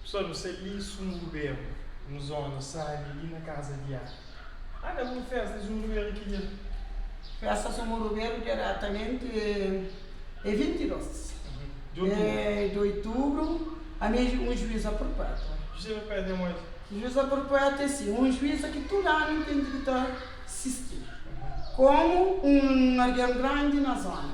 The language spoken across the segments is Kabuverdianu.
Pessoal, nu sta li Sumbuberu, un zona sabi li na casa di Ana. Ana, bu festa di Sumbuberu ki dia? Festa Sumbuberu diretamenti é 22 Di outubru. É di outubru, ami é un juíza perpétua. Juíza perpétua é modi? Juíza perpétua é si, un juíza ki tudu anu ten ki ta sisti, komu un algen grandi na zona.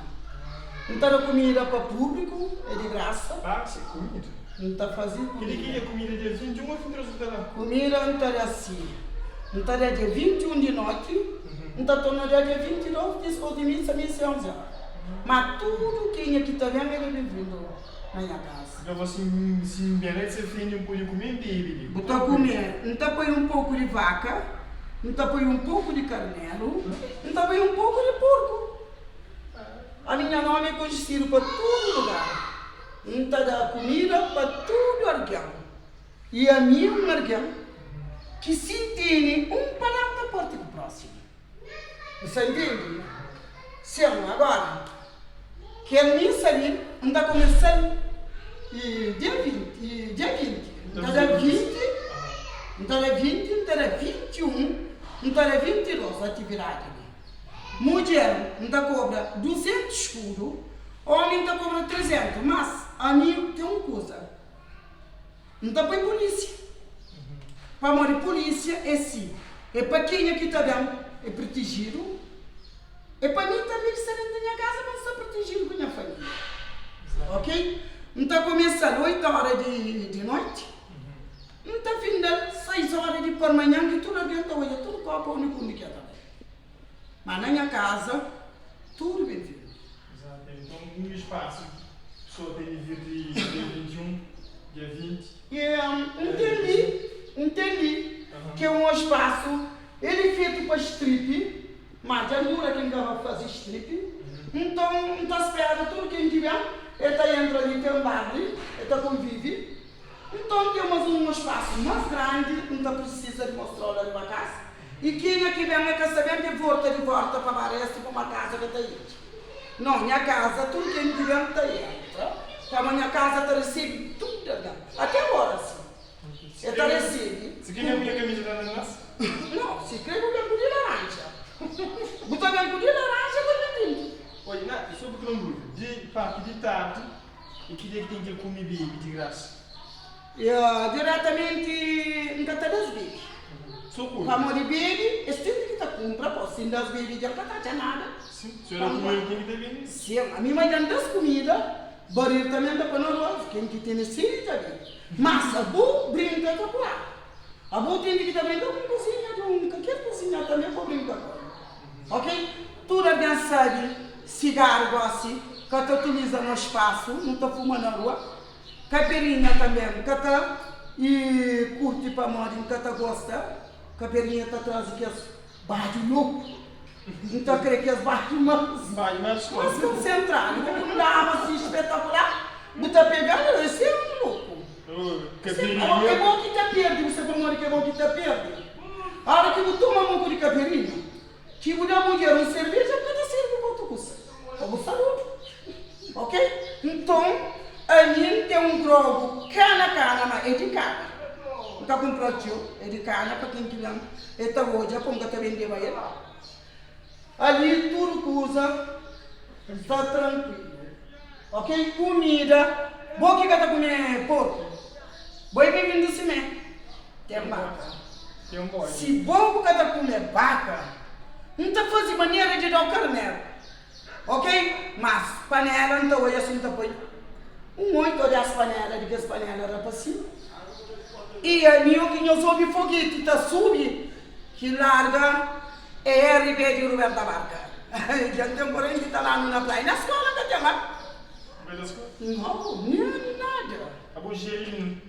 N ta da kumida pa públiku, é di grasa. Ah, si, kumida. N ta faze Kel-li kumida. ki é kumida dia 21 ô 22 bu ta da? Kumida N ta da si, N ta da dia 21 di noti, N ta torna da dia 22 dispôs di misa, misa é 11 óra. Má tudu kenha ki ta ben, el é ben-vindu na nha kaza. Nton fla, Si N ben la di se frenti, N pode kume N bebe di. Bu ta kume, N ta poi un poku di vaka, N ta poi un poku di karnelu, N ta poi un poku di porku. Ami nha nomi é konhisidu pa tudu lugar. N ta da kumida pa tudu algen. I ami é un algen ki si N tene un palavra ta parti ku prósimu. Bu sta ntende? Sin, agora, kel misa li, N ta kumesa-l i dia 20, i dia 20. N ta da 20, N ta da 20, N ta da 21, N ta da 22 atividadi li. Mudjer N ta kobra 200 skudu, omi N ta kobra 300, mas ami ten un kuza, N ta poi pulisia, pamodi pulisia é si, é pa kenha ki ta ben é pritijidu, é pa mi tanbe ki sta dentu nha kaza pa N sta pritijidu ku nha familia, ok? N ta kumesa-l 8 ora di noiti, N ta finda-l 6 ora di parmanhan ki tudu algen ta odja tudu kopa undi ku undi ki el ta bai. Ma na nha kaza tudu ben-vindu. Exato, então um espaço pessoa tem de vir di dia 21, dia 20. E N tendi, N tendi ke un espaço ele fetu pa strip, ma dja dura ke N ka ba faze strip, nton N ta spera tudu ken ki ben, el ta entra li, ten bar li, el ta konvivi. Nton ten mas un spasu mas grandi N ta prisisa di mostrau la riba kasa. I kenha ki ben e ka sta ben pe volta di volta pa ba resti pa uma kaza ka ta intxi. No, nha kaza tudu ken ki ben ta entra, pamo nha kaza ta resebi tudu algen. Ate agora si e ta resebi. Si kre ben ku nha kamisa ta anda nas? No, si kre bu ben ku di laranja. Bu ta ben ku di laranja ta ben dintu. Oi, na, so bu tra un duvida. Di parti di tardi. E ki dia ki ten kel kume bebe di grasa? Diretamenti N ka ta da-s bebe. So kume. Pamodi bebe, es ten ki ta kunpra pa si N da-s bebe dja N ka ta atxa nada. Sin, si ora kume el ten ki ta bebe. Sin, ami ma dja N da-s kumida, baril tanbe N ta poi na rua, ken ki tene sedi ta bebe. Mas abo brinka ka ku agu. Abo ten ki ta brinka ku un kuzinha di un, kalker kuzinha tanbe bo brinka ku el. Ok? Tudu algen sabe sigaru gosi ka ta utiliza nos spasu, nu ta fuma na rua. Kaperinha tanbe N ka ta i kurti pamodi N ka ta gosta. Kaperinha ta traze kes badju loku. N ta kre kes badju mas Mas konsentradu, bu ku dama si spetakular, bu ta pega-l, ese é un loku. É bo ki ta perde, bu sabe pamodi ki é bo ki ta perde? Ora ki bu toma moku di kaperinha, ki bu da mudjer un serveja, bu ka ta sirbi pa otu kusa, pa bu saúdi, ok? Nton, ami N ten un grogu kana kana, ma é di kana, N ka kunpra-l txeu, é di kana pa ken ki ben, el ta odja pa N ka ta bendeba el. Ali tudu kuza sta trankuilu. Ok kumida bo ki ka ta kume porku bo e ben-vindu simé ten baka si bo bu ka ta kume baka N ta fazi manera di dau karneru ok mas panela N ta oia si N ta poi un oitu o des panela di kes panela rapasinhu i ami o ki nhos obi fogeti ta subi ki larga É RB di Roberta Barca. Dja N ten korenti ta lanu na praia. Na skola ka ten la. Bai na skola? Nau, nen nada. Abo jerin,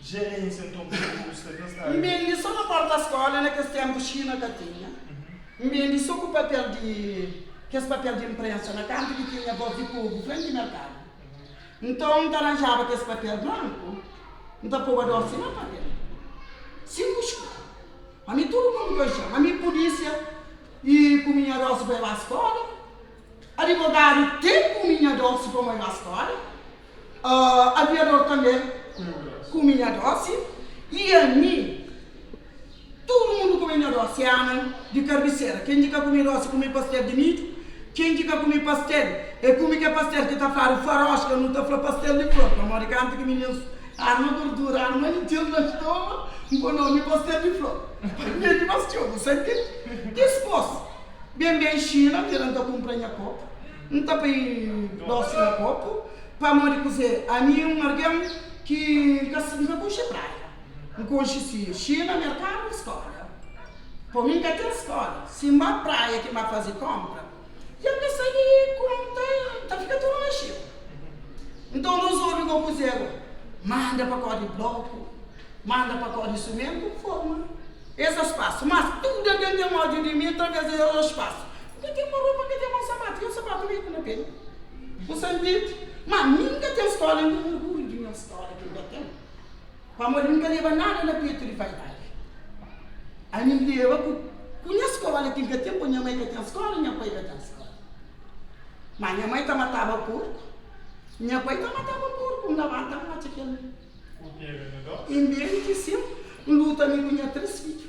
jerensia nton bu bu sta ben sta. N bendi so na porta skola na kes tenpu Xina ka tinha. N bendi so ku papel di kes papel di inprensa na kantu ki tinha voz di povu frenti merkadu. Nton N ta ranjaba kes papel branku N ta poba dosi na papel. Sin busku. Ami tudu mundu konxe-m. Ami pulísia i ku minha dosi pa e ba skola. Adivogadu te ku minha dosi pa e ba skola. Aviador tanbe. kume nha dósi i ami. Tudu mundu kume nha dósi, Ana di karbisera. Ken ki ka kume dósi kume pastel di midju. Ken ki ka kume pastel e kume kel pastel ki ta fladu faroxka, nu ta fla pastel di flor, pamodi kantu ki mininus arma gordura, arma intxel na stoma, N poi nomi pastel di flor pa bende mas txeu, bu sa ntende? Dispos, ben ben Xina, kel-la N ta kunpra nha kopu, N ta poi dósi na kopu, pamodi kuzê? Ami é un algen ki N ka N ka konxe praia. N konxe si Xina, merkadu i skola. Po mi N ka ten skola. Si N ba praia ki N ba faze konpra, dja N ka sabe konta, N ta fika tudu na Xina. Nton resolve go kuzê go? Manda pakoti bloku, manda pakoti simentu, N forma es spasu. Mas tudu algen ten odju di mi atraves di es spasu. N ka ten ma ropa, N ka ten ma sapatu, nha sapatu biku na pé. Bu sa ntende? Ma mi N ka ten skola, N ten orgulhu di nha skola ki N ka ten. Pamodi N ka leba nada na petu di vaidadi. Ami N leba ku ku nha skola ki N ka ten, po nha mai ka ten skola, nha pai ka ten skola. Ma nha mai ta mataba porku, nha pai ta mataba porku, N labanta N atxa kel inbenti sin, N luta mi ku nha 3 fidju.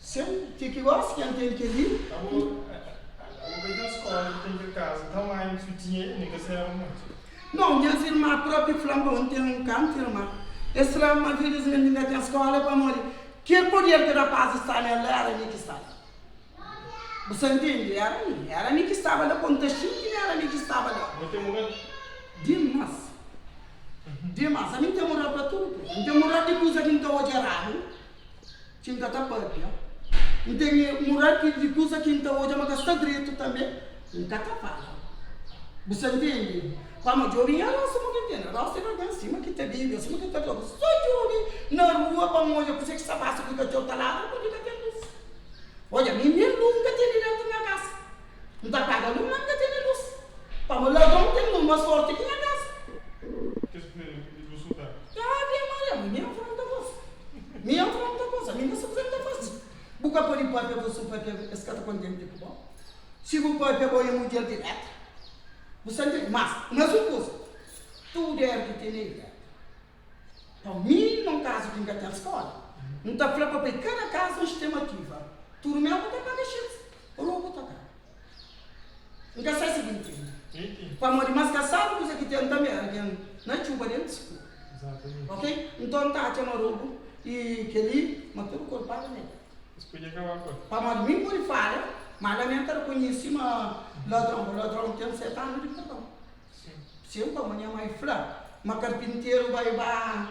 Sin, ti ki gosi ki N ten kel-li. Abo, abo ka ten skola ki ten kel kaza tamanhu ki su tinha el, nen ka sera monti. Nau, nhas irma propi fla-m pa N ten un kantu, irma. Es fla-m ma filismenti N ka ten skola pamodi kel poder ki rapazis sta nel la éra mi ki sta la. Bu sa ntende? Éra mi. Éra mi ki staba la. Konta xinti ma éra mi ki staba la. Bo ten moral? Dimas. Dimas. Ami N ten moral pa tudu kuza. N ten moral di kuza ki N ta odja eradu, ki N ka ta papia. N ten moral di kuza ki N ta odja ma ka sta dretu tanbe, N ka ta fala. Bu sta ntende? Pamo djobe nha rostu ma ki ntende. Rostu di algen sima ki ta bebe, sima ki ta droga. So djobe na rua pa N odja kuzê ki sta pasa ku katxor ta ladra pabia ka ten lus. Odja, mi nen lus N ka tene dentu nha kasa. N ta paga lus ma N ka tene lus. Pamo ladron ten lus mas forti ki nha kasa. Kes primeru lus ku ta. Ave Maria, ma mi N fronta gosi. Mi N fronta gosi, ami N ka sa kuzê N ta fasi. Bu ka pode papia ku su papia, es ka ta kontenti ku bo. Si bu papia bo é mudjer di letra. Bu sta ntende? Mas, mas un kuza, tudu ergu tene letra. Pa mi, na un kazu ki N ka ten skola, N ta fla pa poi kada kaza un stemativa. Tudu mel bu ta paga xis, robu ta kaba. N ka sa si bu ntende. Pamodi mas ka sabi kuza ki ten tanbe, algen na txuba dentu skuru. Ok? Nton N ta atxa ma robu i kel-li, ma tudu kulpadu na el. Pamodi mi N pode fala, ma lamenta rekonhise ma ladron, bo ladron ten sete anu di perdon. Sin, pamodi nha mai fla ma karpinteru bai ba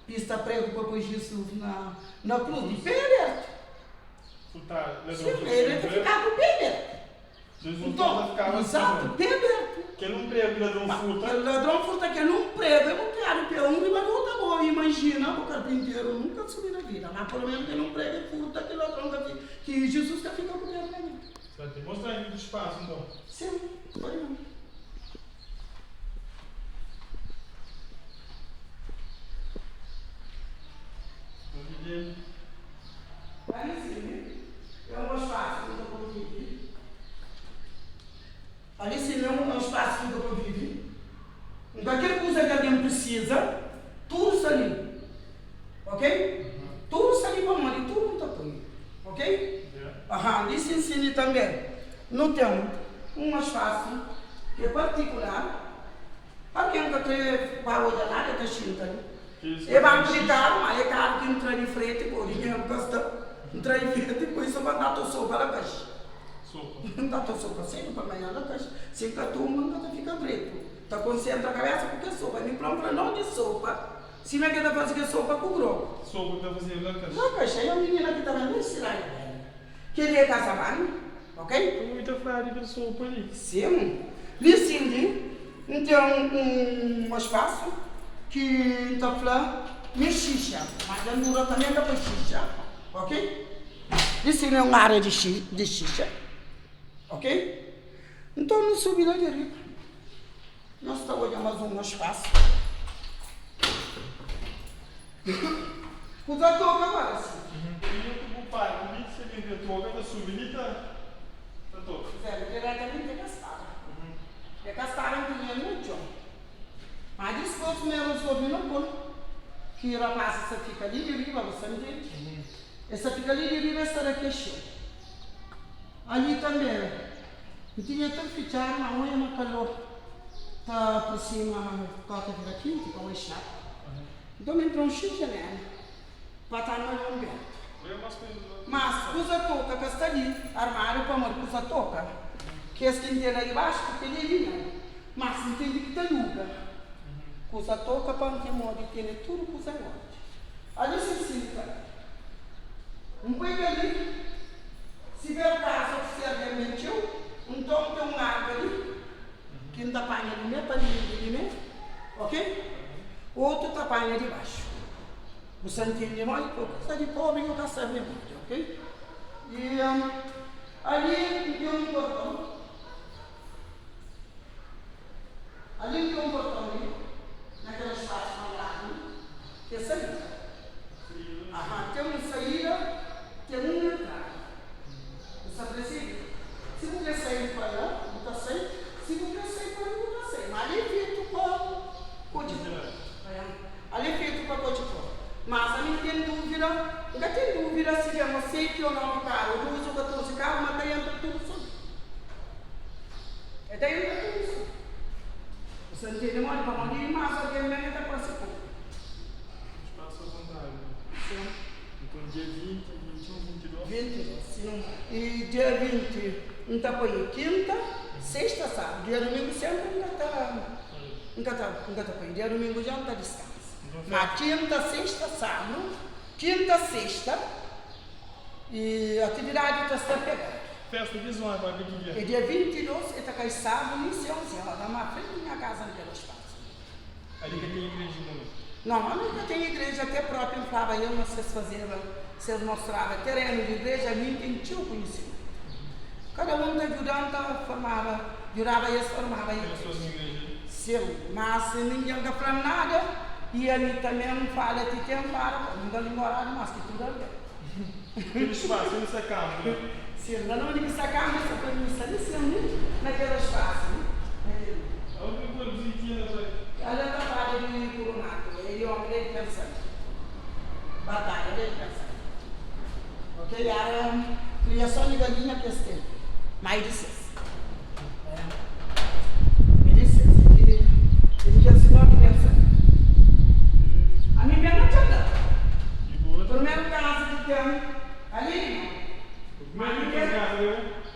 pista pregu pa poi Jizus na na krus di pé abertu. Sin, el ta fika ku pé abertu. Nton, izatu, pé abertu. Kel un pregu ki ladron furta. Kel ladron furta kel un pregu, e bokadu pé un riba di otu. Abo imajina, bo karpinteru nunka subi na vida, ma pelu menu kel un pregu e furta ki ladron ka fika, ki Jizus ka fika ku pé abertu. Mostra ki spasu nton. Sin, pode manda. Ali sin é un spasu ki nu ta konvive. Nton kel kuza ki algen prisiza, tudu sta li. Ok? Tudu sta li pamodi tudu nu ta poi. Ok? Aha, li sin sin li tanbe nu ten un spasu ki é partikular. Algen ka kre ba odja nada, el ta xinta li. É banku di karu, ma é karu ki ntra di freti pô, dinheru ka sta. Ntra di freti poi so pa nta to sopa la kaxi. Nta to sopa sedu pa manha la kaxi. Si nka tuma nka ta fika dretu. Ta konsentra kabesa ku kel sopa. Mi fla, nfla nau di sopa, sima ke ta fazi kel sopa ku grogu. Sopa ki ta fazedu la kaxi. La kaxi, aí un minina ki ta ben la sidadi velha. Kel-li é kaza banhu, ok? N obi ta fladu di kel sopa li. Sim. Li sim li, N ten un spasu ki N ta fla mi xixa, ma dja N dura tanbe N ta poi xixa, ok? Li sim é un ária di xixa, ok? Nton nu subi la di riba, nos ta odja mas un spasu. Kuza toka agora si. Minha ku bu pai ku mi se ben ke toka ta subi li ta ta toka. Zé, diretamente e ka staba. E ka staba N tinha el na txon. Ma dispos mi resolvi no pol. Ki rapazis ta fika li di riba, bu sta ntende? Es ta fika li di riba, es ta da kexu. Ali tanbe, N tinha tudu fitxadu, ma oia ma kalor ta aprosima, toka vira kinti pa oi xapa. Nton, mi entra un xinhu janela pa ta anda un bertu. Mas kuza toka ka sta li armadu pamodi kuza toka kes ki N ten la dibaxu ku kel-li é di meu. Mas N tende ki ta luga kuza toka pa N ten modi tene tudu kuza en ordi. Ali sin sin ta N poi kel-li si ber kaza ku si algen ben txeu nton ten un arka li ki N ta panha di me pa limpi di me ok otu ta panha di baxu. Bu sa ntende modi ki kuza di pobri nhu ka sabe modi, ok? I ali N ten un porton, ali N ten un porton li, na kel spasu kuadradu li, ki é saída. Aha, ten un saída, ten un entrada. Bu sa persebi? Si bu kre sai pa la, bu ta sai, si bu kre sai pa li, bu ta sai. Ma ali é fetu pa kotxi. Ali é fetu pa kotxi pó. Mas ami N ten dúvida, N ka ten dúvida si ben ô seti ô novi karu, ô dozi ô katorzi karu, ma ta entra tudu so li. E ta entra tudu so li. Bu sta ntende modi? Pamodi mas algen ben e ta parse poku. Spasu avontadi. Sim. Nton dia 20, 21, 22. 22, sim. I dia 20 N ta poi e kinta, sexta, sábadu. Dia dumingu senpri N ka ta. N ka ta, N ka ta poi. Dia dumingu dja N ta diskansa. Ma kinta, sexta, sábadu, kinta, sexta, i atividadi ta sta pegadu. Festa di zona pa ki dia? É dia 22, e ta kai sábadu, nin se 11 ora, ma frenti nha kaza N ten un spasu. Ali ka ten igreja inda no? Não, ali ka ten igreja, até propi N flaba el ma ses fazeba, ses mostraba terenu di igreja, ami N ten txeu kunhisimentu. Kada un ta djuda-m ta formaba, djudaba es formaba igreja. Sim, mas ningen ka fla-m nada i ami tanbe N fala ti ten para pa mi N ka lingoradu mas ki tudu algen. Kel spasu undi sta kanpu la? Sim, la na undi ki sta kanpu sta pa mi sta li sim li na kel spasu li, na kel li. Aonde ki kel vizinha la bai? Ela ta fala di Kurunato, é di omi debe pensa Batalha debe pensa Ok, era kriason di galinha ki es ten, ma é di ses. É, é di ses, é di, é di kel sinhor ki pensa. Ami ben na txanda. Primeru kaza ki ten ali di ma mi ben,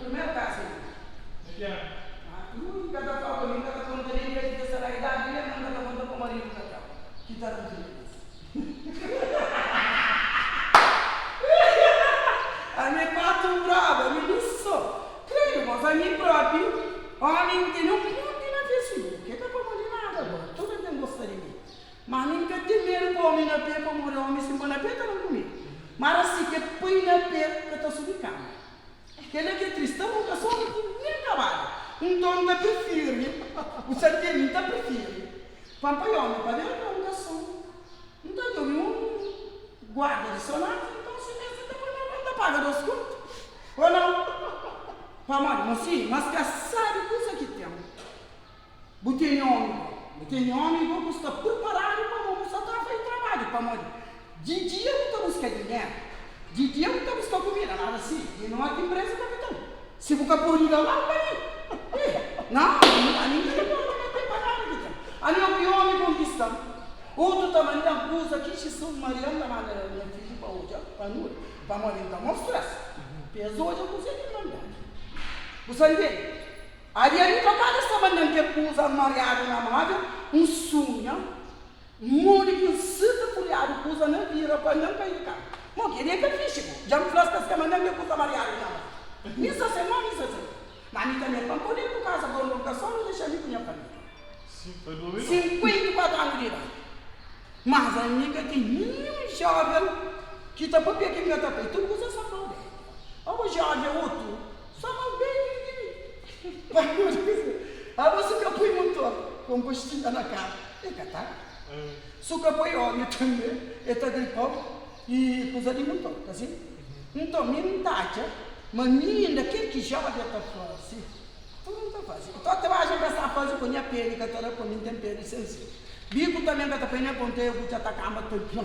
primeru kaza ki ten. Ui, ka ta fla pa mi, ka ta konta nem dia ki ta sta na idadi li, nem ka ta konta pa maridu ka ten, ki ta revida. Ami é 4 braba, ami mi so. Credo, mas ami propi, omi N tene un monti na Facebook, e ka pamodi nada bo, tudu algen gosta di mi. Ma ami N ka ten medu pa omi na pe, pamodi omi si N poi na pe ta ben ku mi. Mara si ke poi na pe ka ta subi kama. Kela ki é triste, ta ruga so omi ki nen kabadu. Nton N ta prifiri, bu sa ntende, N ta prifiri pa N poi omi pa ben ronka so. N ta djobe un guarda di sonata, nton si meste ta poi na rua, N ta paga dos kontu. Ô nau? Pamodi? Mo si, mas ka sabe kuza ki ten. Bu tene omi bo. Bu tene omi bo ku sta purparadu pa bo bu sa ta fai trabadju. Pamodi? Di dia bu ta buska dinheru, di dia bu ta buska kumida, mas asi, di noti npresa kapiton. Si bu ka pode da mal pa mi. Ih, nau, ami N ka ta pode mete pa nada ki ten. Ami obi omi konkista-m. Otu ta manda-m kuza ki Jesus Maria N ta manda nha fidju pa odja pa nu, pamodi N ta mostra-s pa es odja kuzê ki N mandadu. Bu sta ntende? Ari ari trokadu es ta manda-m kel kuza mariadu na móvel, N sunha modi ki N sita fulhadu kuza na vira pa N kai di kama. Mo kel-li é ka fixi bo. Dja N fla-s pa es ka manda-m kel kuza mariadu na móvel. Mi N sta sen mo, mi N sta sen. Ma mi tanbe pa N pode bu kaza bo N ka só nu dexa mi ku nha família. 54 anu di idadi. Mas ami ka ten ninhun jóven ki ta papia ki N ka ta poi. Tudu kuza sa fla-u dentru. Abo jóven otu Só mal bem ki pa nu dize abo su ka poi motor kombustível na karu e ka ta su ka poi óleo tanbe e ta gripau i kuza di motor ka si nton mi N ta atxa ma mi inda kel ki jovem ta fase tudu N ta fase to trabalho N ka sta fase ku nha peli ka ta da pa mi N ten peli sensível. Biku tanbe ka ta poi nen ponteru ku txa ta kanba ta fla,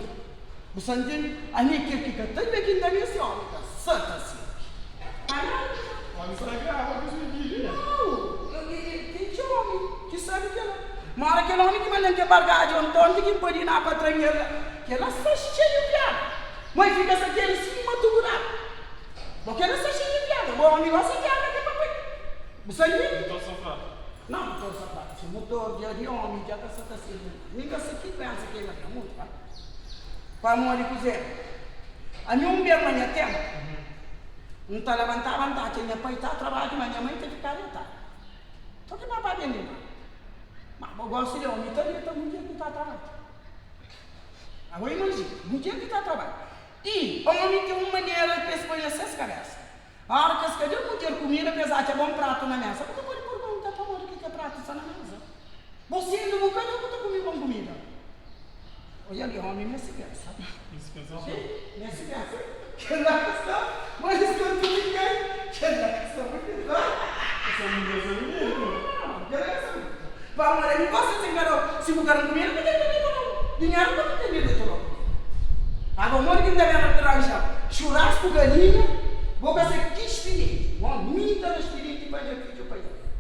Bu sa ntende? Ami kel ki ka ta dbe ki N ta meste, omi ka sa ta sirbi. Omi sta grava ku se vida. Nau, ten txeu omi ki sabe kela. Mora kel omi ki manda-m kel bargadju ontonti ki N pode na pa tra-m el la. Kela sta xeiu piada. Mo e fika sakedu sima tubu d'agu. Bo kela sta xeiu piada. Bo omi gosi piada ke pa poi. Bu sa ntende? Motor sa fraku. Nau, motor sa fraku. Si motor dja di omi dja ka sa ta sirbi mas. Mi ka sa ki duensa ki e na nha mutu, pa. Pamodi kuzê? Ami un ben na nha ténpu, N ta labantaba, N ta atxa nha pai ta trabadja, ma nha mai ta fikaba detadu. Sô ki papá ben di mar. Má bo gosi di omi ta deta mudjer ki ta trabadja. Abo imajina, mudjer ki ta trabadja. I omi ten un manera pa es poi na ses kabésa. Óra ki es ka da mudjer kumida pa es atxa bon pratu na méza, bu ka pode pergunta pamodi ki kel pratu sta na méza. Bo sendu bu ka da bu ta kume bon kumida. Odja li, omi meste pensa. Si, meste pensa. Kel-la ka sta mais kontu ningen. Kel-la ka sta bunitu. Kel-la ka sta bunitu. Pamodi ami gosta di sen ka da-u. Si bu ka da-m kumida, bu ten direitu a da-u dinheru, bu ka ten direitu a da-u kumida. Agora, modi ki N ta ben ranja xurasku galinha? Bo ka sa ki xpidinti. Bo mi ta da xpidinti pa nha fidju pa nha netu.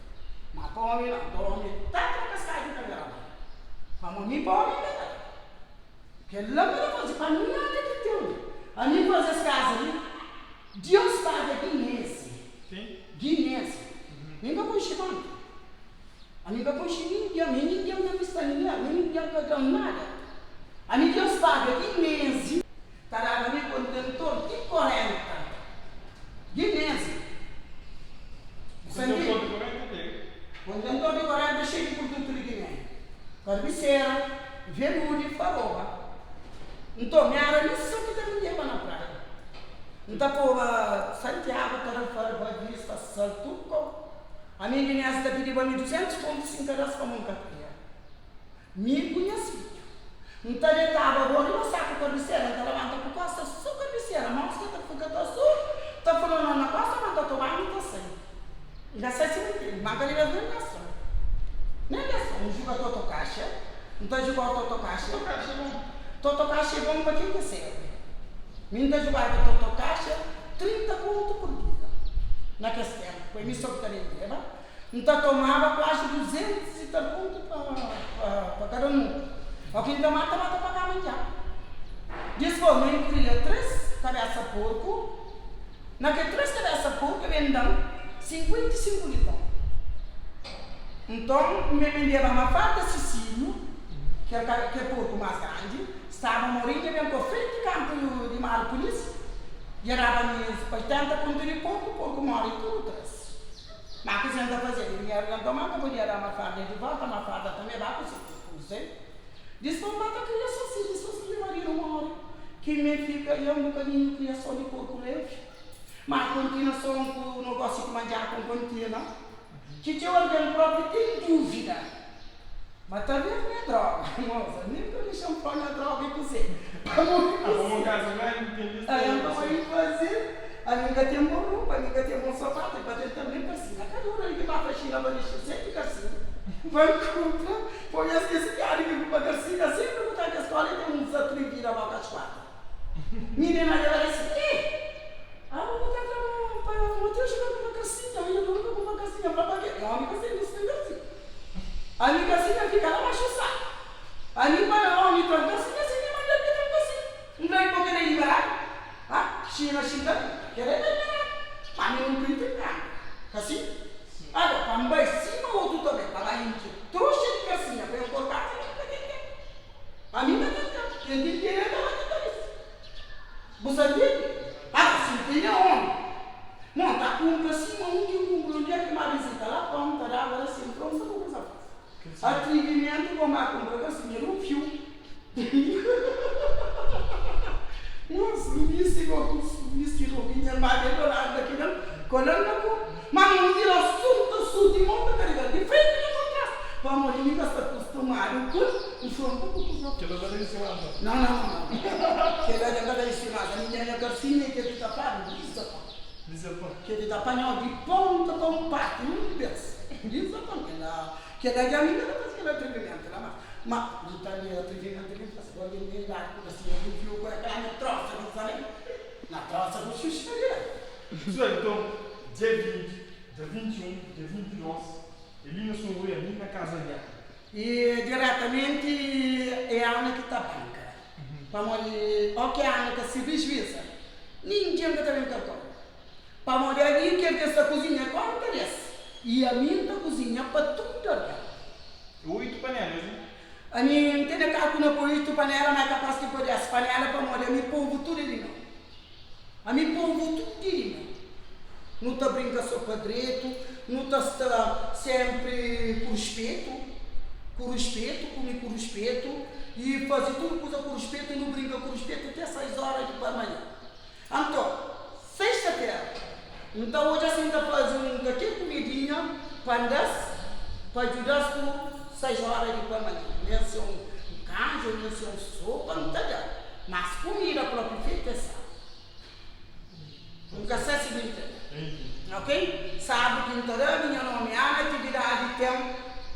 Ma pa omi nau. Pa omi ta tra kaskadju ta bira manga. Pamo mi pa omi N ka ta da. Kel-la N ka ta faze pa nada ki ten. Ami N faze es kaza li, Deus paga Guinese. Guinese. Mi N ka konxe banku. Ami N ka konxe ningen, mi ningen ka pista ningen, mi ningen ka da-m nada. Ami Deus paga Guinese. Ta daba mi kontentor ti 40 Guinese. Bu sa ntende? Kontentor di 40 xeiu di purdutu di Guiné, karbisera, veludu i faroba. Nton, mi éra mi so ki ta bindeba na praia. N ta poba Santiagu, Tarrafal, Boa Vista, Sal, tudu kau. Ami Guinés ta pidiba mi 200 kontu si N ka da-s pamo N ka kria. Mi ku nhas fidju. N ta detaba bo riba saku karbisera, N ta labanta ku kosta so karbisera, mos ki ta fika ta su, ta fla-m na kosta ma N ta toba-m N ta sai. N ka sai si bu ntende, ma N ka debe-s nen da-s so. Nen da-s so. N juga toto kaxa, N ta jugau toto kaxa. Toto kaxa é bon. Toto kaxa é bon pa ken ki serve. Mi N ta jugaba toto kaxa 30 kontu pur dia na kes tenpu, ku mi so ki ta bendeba. N ta tomaba kuazi duzentus i tal kontu pa kada noti. Oki N ta mata, mata pa kama dja. Dispos mi N kria tres kabesa porku. Na kel tres kabesa porku e ben da-m 55 liton. Nton N ben bendeba ma falta Sisíliu, kel porku mas grandi, staba morinha ben pa frenti kanpu di mar pulis. Dja daba mi 80 kontu di porku, porku mori tudu tres. Ma kuzê N ta fazê? Di dinheru ki N toma, N ka podia da Mafalda di volta. Mafalda tanbê ba ku se kuzê. Dispôs N ba ta kria sô si, dispôs ki nha maridu móre, ki mi fika ja un bokadinhu kria sô di korpu levi. Ma kontinua sô ku nogósiu ku mandjaku N kontinua. Ki txeu algen própi ten dúvida ma talvês mi é droga. Mosa, mi N ka dexa-m fla nha droga é kuzê. Pamodi kuzê? N ka pode faze. Ami N ka ten bon ropa, ami N ka ten bon sapatu, e pa tenta-m nen karsinha. Ka dura di ki ba faxina pa dixi sempri karsinha pa N kunpra. Poi es skese piada ki kunpra karsinha sempri ku ta ke skola e ten uns atrivida boka skuadra. Minina deba da si, Ih! Abo bu ta fla ma pa Mateus ka kunpra karsinha, oia duru ka kunpra karsinha, fla pa ke? E omi ka senti si ten karsinha. Ami karsinha fika la baxu saku. Ami pa omi tra-m karsinha si mi manda-l pa e tra-m karsinha. N fla-l bo kre liberadu? Ha? Xina xinta mi, kere ta liberadu. Ma mi nun kre nada. Ka si? Ago, pa N bai sima otu ta bai, pa bai intxi troxa di kasinha pa N korkasa, mi ka ten tempu. Ami ka ten tempu. Ken ki kere ta bai ta bisti. Bu sa ntende? Ago, si N tene omi, mon ta kumpra sima un ki N kumpra un dia ki N ba visita la, pon ta daba la sin fla un sta ku kusa fasi. Atrivimentu pa ma kunpra kasinha di un fiu. Nos nu bisti go ku bisti ropinha ma ben doladu da kila kolan na ku ma nu tira sunta suti mon ta karigal di frenti na mon tras pamodi mi ka sta kustumadu ku N fronta ku kusa. Kila ka ta insinaba. No no no kila dja ka ta insinaba mi nha nha karsinha kel ki ta fladu lisa pa. Lisa pa. Kel ki ta panhau di ponta pa un parti un bes lisa pa kila. Kel-la dja mi ka ta faze kel atrevimentu la, mas Ma di ta mi atrivimento ki N fase, bo algen di idadi ku ta sima ku fiu ku é na trosa di sa li, na trosa ku xuxu na di la. Pessoal, então, dia 20, dia 21, dia 22, é li na São Rui, ali na Casa de Ana. E diretamenti é Ana ki ta banka, pamodi o ki Ana ka sirbi juiza, ningen ka ta ben karton. Pamodi ali kel ki sta kuzinha konta des, i ami N ta kuzinha pa tudu algen. É oitu panelas, e. Ami N tene kaku na poi oitu panela, ma é kapas ki poi des panela, pamodi ami povu tudu é di meu. Ami povu tudu é di meu. Nu ta brinka so pa dretu, nu ta sta senpri ku ruspetu, ku ruspetu, kume ku ruspetu i faze tudu kuza ku ruspetu, nu brinka ku ruspetu te sais ora di parmanha. Anton, sexta-fera, N ta odja si N ta faze un kakel kumidinha pa N da-s pa djuda-s ku sais óra di palmanhan. Nen si é un kanja ô nen si é un sopa, N ta da. Mas kumida própi fetu é sábadu. N ka sa si bu ntende. Ok? Sábadu ki N ta da, minha nómi Ana, atividadi ten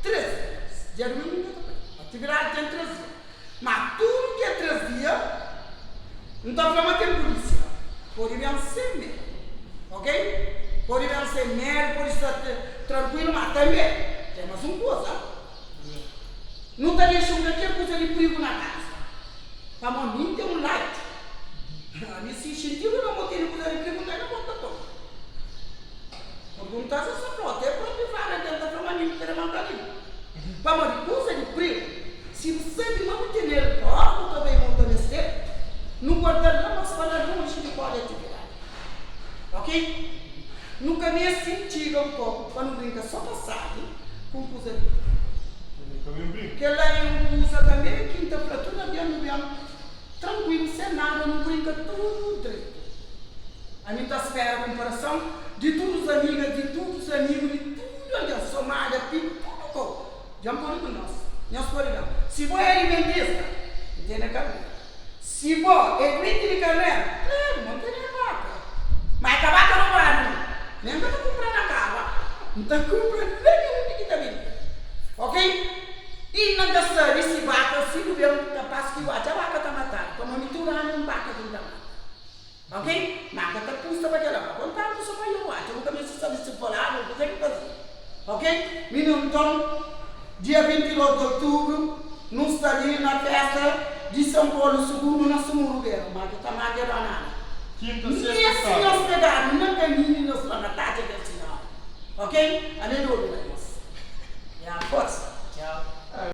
três dias. Dia dumingu N ka ta bai. Atividadi ten três dia. Ma tudu ki é 3 dia N ta fla ma ten pulisia. Pode ben sen medu, ok? Pode ben sen medu, pode sta trankuilu, ma tanbe ten mas un kuza, nu ta dexa un kalker kuza di prigu na kaza, pamodi mi N ten un light. Ami si xintidu na mo tene kuza di prigu N ta na bota toma. Pergunta-s es ta fla, te propi fla algen ta fla ma mi N ta levanta li. Pamodi kuza di prigu. Si bu sabe ma bu tene-l própi ta bai monta mester, nu guarda-l la mas pa la lonji di kóre atividadi. Ok? Nu ka meste txiga un kopu pa nu brinka so pa sabi ku un kuza di prigu. Kel-la é un kuza tanbe ki N ta fla tudu algen, nu ben trankuilu, sen nada, nu brinka tudu dretu. Ami N ta spera konparason di tudus amigas, di tudus amigu, di tudu algen, somada, piku, tudu kau. Dja N pode ku nhos. Nhos pode da-m. Si bo é alimentista, N tene karnel. Si bo é duenti di karnel, klaru ma N tene vaka. Ma é ka vaka robadu, nau. Nen N ka ta kunpra na kaba. N ta kunpra la di undi ki ta bende. Ok? Inda N ka sabe si vaka, si bu ben, kapas ki bu atxa vaka ta matadu, pamodi mi tudu anu un vaka ki N ta mata. Ok? Ma ka ta kusta pa kela pa kontadu so pa yo atxa bu ka meste sabe si faladu o kuze ki faze. Ok? Minu nton dia 22 di outubru nu sta li na festa di São Paulo Sugundu na Sumuru Beru ma ki ta manda dona Ana. Kinta, sexta, Nesse sábadu. nhos pegadu na kaminhu nhos fla na tadja kel sinhora. Ok? Ame dodu na nhos. Ya forsa.